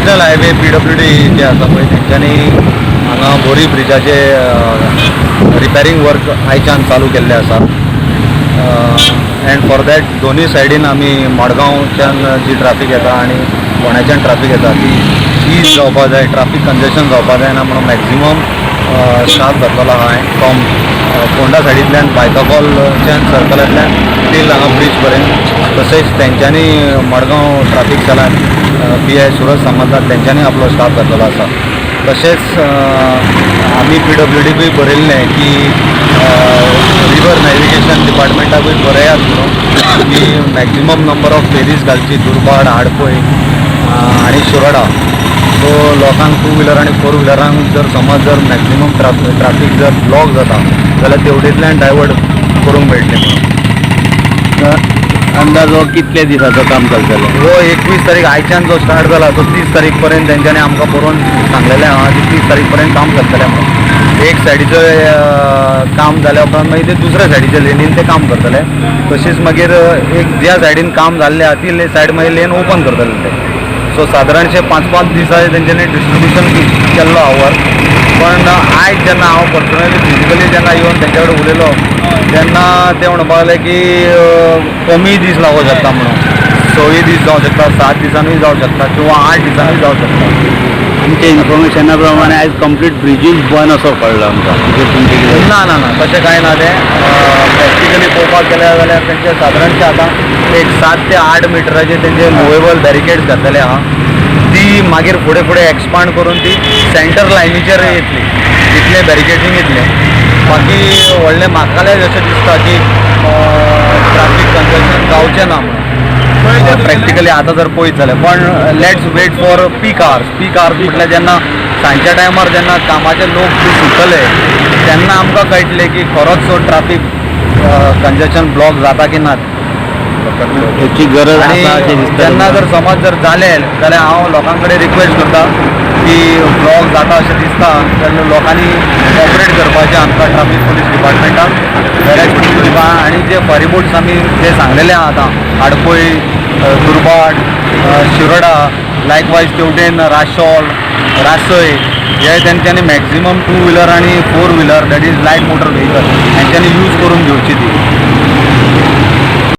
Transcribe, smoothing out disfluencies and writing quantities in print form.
National highway PWD जे आसा पळय, तेंच्यांनी हांगा बोरी ब्रिजाचे रिपेरींग वर्क आयच्यान चालू केल्लें आसा. एंड फॉर that दोनूय सायडीन आमी मडगांवच्यान जी ट्राफीक येता आनी फोंड्याच्यान ट्राफीक येता ती is जावपा जाय, ट्राफीक कंजेशन जावपा जायना म्हणून मॅक्झिमम स्टाफ घातलेलो आहा फ्रॉम फोंडा सायडींतल्यान बायतकोलच्यान सर्कलांतल्यान टील हांगा ब्रीज पर्यंत. तशेंच तेंच्यांनी मडगांव ट्राफीक सेलान पीआय सुरज सामंतान तेंच्यांनी आपलो स्टाफ घातलेलो आसा. तशेंच आमी पीडब्ल्यूडीकूय बरयल्लें की रिवर नॅविगेशन डिपार्टमेंटाकूय बरयात म्हणून की मॅक्झिमम नंबर ऑफ फेरीज घालची दुर्भाड, आडपय आनी शिरोडा. सो लोकांक टू व्हिलर आनी फोर व्हिलरांक जर समज जर मॅक्झिमम ट्राफीक जर ब्लॉक जाता जाल्यार तेवटेंतल्यान डायवर्ट करूंक मेळटलें म्हणून. अंदाजो कितले दिसाचो काम चलतलें? हो 21 तारीख आयच्यान जो स्टार्ट जाला तो 30 तारीख पर्यंत तेंच्यांनी आमकां बरोवन सांगलेलें आहा की 30 तारीख पर्यंत काम करतले म्हणून. एक सायडीचें काम जाल्या उपरांत मागीर ते दुसऱ्या सायडीच्या लेनीन ते काम करतले. तशीच मागीर एक ज्या सायडीन काम जाल्लें आहा ती सायड मागीर लेन ओपन करतले ते. सो सादारणशे 5-5 दिसांनी तेंच्यांनी डिस्ट्रिब्युशन केल्लो आहा वर्क. पण आयज जेन्ना हांव पर्सनली फिजिकली जेन्ना येवन तेंच्या कडेन उलयलो तेन्ना ते म्हणपाक लागले की कमी दीस लागूंक शकता म्हणून, 6 दीस जावं शकता, 7 दिसांनूय जावं शकता किंवा 8 दिसांनूय जावं शकता. आमच्या इन्फॉर्मेशना प्रमाणे आयज कंप्लीट ब्रिजूच बंद असो कळ्ळो आमकां. कितें तुमचें कितें? ना ना ना, तशें कांय ना. तें प्रॅक्टिकली पळोवपाक गेले जाल्यार तेंचे सादारणशे आतां एक 7 ते 8 मिटराचे तेंचे मुवेबल बॅरिकेड्स घातलेले आहा. ती मागीर फुडें फुडें एक्सपांड करून ती सेंटर लायनीचेर येतली, तितलें बॅरिकेडींग येतलें. बाकी व्हडलें म्हाका जाल्यार अशें दिसता की ट्राफीक कंजेशन जावचें ना म्हणून प्रॅक्टिकली आतां जर पळयत जाल्यार. पण let's wait for peak hours. Peak hours म्हटल्यार जेन्ना सांजच्या टायमार जेन्ना कामाचे लोक सुट्टले तेन्ना आमकां कळटलें की खरोच सो ट्राफीक कंजेशन ब्लॉक जाता की ना. हेची गरज आणि आसा अशें दिसता जेन्ना तुमकां? जर समज जर जालें जाल्यार हांव लोकां कडेन रिक्वेस्ट करता की ब्लॉक जाता अशें दिसता जाल्यार लोकांनी कॉपरेट करपाचें आमकां ट्राफीक पोलीस डिपार्टमेंटाक वेरेज आनी जे फेरीबोट्स आमी जे सांगलेले आहा आतां आडपय, दुर्भाट, शिरोडा, लायकवायज तेवटेन राशोल, रासय, हे तेंच्यांनी मॅक्झिमम टू व्हिलर आनी four wheeler, that is light motor vehicle, हेंच्यांनी use करून घेवची ती.